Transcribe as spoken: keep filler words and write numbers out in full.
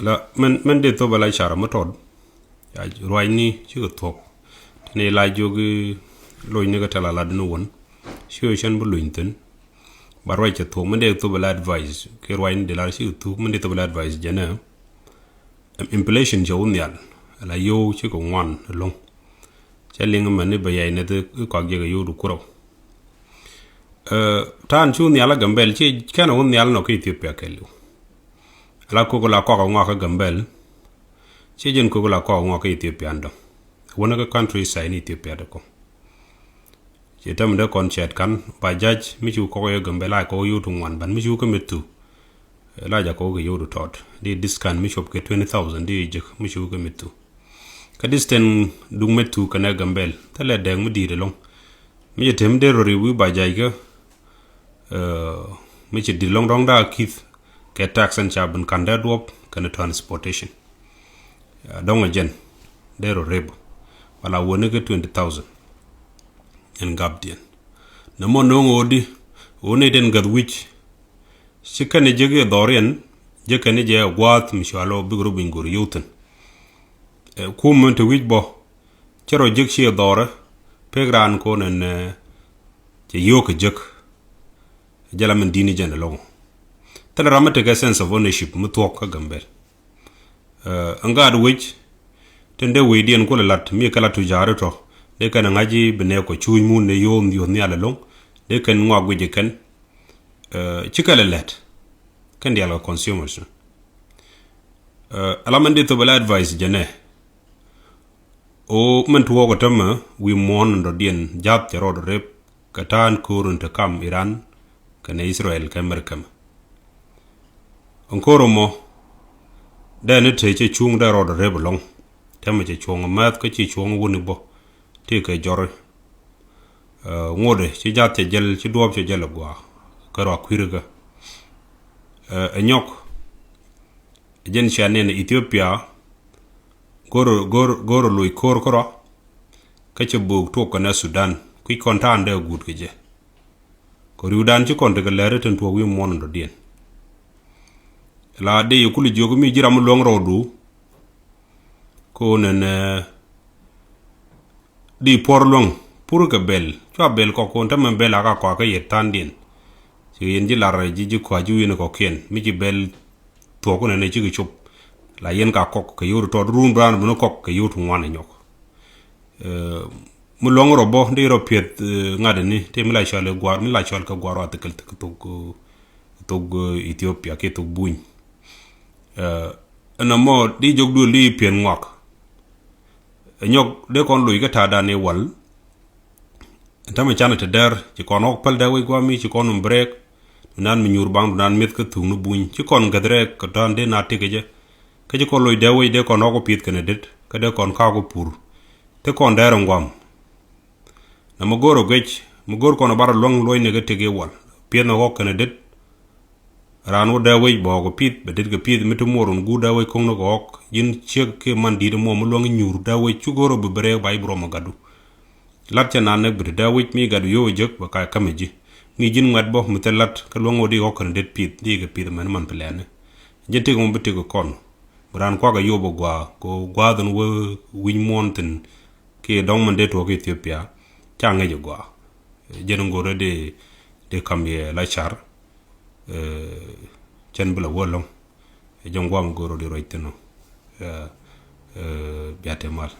La mɛn mɛn dee thop ala cara mi tɔt. Ya ruacni cikɛ thuɔk. Tini la jiök i̱ locni kɛ tɛl ala dini wän. Ci ɣöö cɛn bi luny thi̱n. Ba ruac cɛ thuɔk mɛn dee thop ala advice ki ruacni dee la cikɛ thuk mɛn dee thop ala advice jɛnɛ. Inflation cɛ wä nhial ala yio̱w cikɛ ŋuan ɛlɔ̱ŋ. Cɛ liŋ mɛn ni bɛ yɛy nɛth i̱ kɔak jɛ kɛ yio̱w di kurɛ. Ta̱a̱n cu nhial a Gambɛl ci kɛn a wä nhial nɔ kä Ethiopia kɛɛliw. Ala kok la kɔk a ŋɔak kä Gambɛl. Ci jɛn kok la kɔk a ŋɔak kä Ethiopia ndɔ. Wänä kä country side ni Ethiopia dɛ kɔ. Ci tɛm dee kɔn cɛɛt kan ba jac mi cu kɔk yɛ Gambɛl a kɔk yio̱w ti ŋuan ban mi cu kä mit thu. La ja kɔk kɛ yio̱w ti tɔt di discount mi cop kɛ twenty thousand di jek mi cu kɛ mit thu. Kä distance duk met thuk kɛnɛ Gambɛl thilɛ dɛk mi di̱i̱t ɛlɔ̱ŋ. Mi cɛ tem dee rɔ riw wi̱i̱ ba jaykä. Mi cɛ di̱t ɛlɔ̱ŋ dɔ̱ŋ da̱a̱ ki̱th kɛ tax ɛn ca ben ka̱n dee duɔ̱p kɛnɛ transportation. Dɔ̱ŋ ɛ jɛn dee rɔ rep wala wäni kɛ twenty thousand. Ɛn gapdiɛn nɛ mɔ no̱o̱ŋ ɣöödi ɣöö nɛy tin gäth wi̱c. Ci kɛn jek i̱ dhɔriɛn jek kɛn jɛ gua̱a̱th mi cual ɔ bik rɔ buny go̱r yio̱w thi̱n. Kum min te wi̱c bɔ cɛ rɔ jek ci dhɔrɛ pek raan ko̱n ɛn cɛ yio̱o̱k kɛ jek. Jɛ la min di̱n i̱ jɛn ɛlɔ̱ŋ. Thilɛ ram mi tekɛ sense of ownership mi thuɔ̱k kä Gambɛl. Ɛn gaat wec tin dee wecdiɛn kulɛ lat mi kɛ la tujaari tɔ dee kɛn ŋa̱c i̱ bi nɛɛk kɔ cuuc mun ne yo̱o̱n yo̱o̱n nhial ɛlɔ̱ŋ. Dee kɛn ŋɔak guic ɛ kɛn. Ci kɛlɛ lɛt kɛn diaal kɛ consumers. Ala mɛn di thop ala advice jɛ nɛ. O mɛn tuɔɔk ɛ tämɛ wi̱i̱ muɔ̱ɔ̱n in dɔ̱diɛn ja̱th cɛ rɔɔd rep kɛ ta̱a̱n ko̱o̱r in te kam Iran kɛnɛ Israel kɛ America mɛ. Ɛn ko̱o̱r ɛmɔ dee ni te cɛ cuŋ dee rɔɔd rep ɛlɔ̱ŋ. Tämɛ cɛ cuɔ̱ŋ mɛth kä ci cuɔ̱ŋ wuni bɔ ti kɛ jɔri. Ŋotdɛ ci jath cɛ jɛl ci duɔɔp cɛ jɛl ɛ gua̱a̱ kɛ rɔ akui̱rikä. Ɛ nyɔk ɛ jɛn cia nɛn Ethiopia go̱r go̱r go̱r loc ko̱r kärɔa. Kä cɛ bo̱o̱k tuɔk kɛnɛ Sudan kui̱c kɔn ta̱a̱n dee aguut kɛ jɛ. Kɛ riwdan ci kɔn tekɛ lɛr tin tuɔɔk wi̱i̱ muɔ̱ɔ̱n in dɔ̱diɛn. La dee yɛ kul jiök mi ji̱ ram mi luäŋ rɔɔdu. Ko̱n ɛn di puɔr luäŋ pur kɛ bɛl cua bɛl kɔk ko̱n tämɛ bɛl aka kɔakä yɛ tha̱a̱ndiɛn. Ci yɛn ji̱ lar ji̱ ji̱ kɔa̱ ji̱ wi̱n kɔkiɛn mi ci bɛl thuɔ̱k nɛn ɛ cikɛ cop. La yɛn ka kɔk kɛ yio̱w ti tɔt run bi raan bi ni kɔk kɛ yio̱w ti ŋuan ɛ nyɔk. Mi luɔ̱ŋ rɔ bɔ di rɔ piɛth ŋa̱t ɛni ti mi la cɔal ɛ gua̱r mi la cɔal kɛ gua̱r rɔ a thikɛl thok thok Ethiopia ki thok buny. Ɛn ɛmɔ di jok duël di piɛth ŋuak. Ɛ nyɔk dee kɔn loc kä ta̱a̱dan i̱ wal. Ɛn tämɛ canɛ te dɛr ci kɔn ɣɔk päl dee wec guami ci kɔn wä break. Dunan mi nyuur baŋ dunan mi̱eth kä thuk ni buny ci kɔn gäth rɛɛk kɛ ta̱a̱n dee na tekɛ jɛ. Kä ci kɔn loc dee wec dee kɔn ɣɔk wä pi̱eth kɛnɛ det kä dee kɔn kaak wä pur. Te kɔn dɛr ɛn guam. Na mi go̱o̱r ɔ gec mi go̱o̱r kɔn ɔ bar ɔ luäŋ luɔcnɛ kä tëk i̱ wal piɛth nɔ ɣɔk kɛnɛ det. Raan wä dee wec bɛ ɣɔk ɔ pi̱th bɛ det kɛ pi̱th mi ti muɔr wun guur dee wec ko̱ŋ ni kɛ ɣɔk ji̱n ciek kiɛ man di̱i̱t muɔ mi luäŋ i̱ nyuur dee wec cu go̱o̱r ɔ bi bi rɛɛk ba i̱ bi rɔm ɔ gatdu. Lat cɛ naan näk bi ti dee wec mi gatdu yio̱w ɔ jek bɛ ka kämɛ ji̱. Mi ji̱n ŋuɛt bä mi thil lat kä luäŋ ɣöö di ɣɔk kɛnɛ det pi̱th di kɛ pi̱th mɛn man pi lɛɛni. Ji̱n tëk mɔ bi tëk kɔn bi raan kuak ɛ yio̱w bɛ gua̱a̱ kɛ ɣöö gua̱a̱th in wee wi̱c muɔ̱ɔ̱n thi̱n. Kiɛ dɔ̱ŋ min dee tuɔɔk kä Ethiopia ca ŋäc ɛ gɔaa. Jɛn in go̱rɛ dee dee kam yɛ la car. Cɛn bi la wä lɔ̱ŋ. Jɛn guam go̱rɛ di ruac thi̱n ɔ. Bia te mal.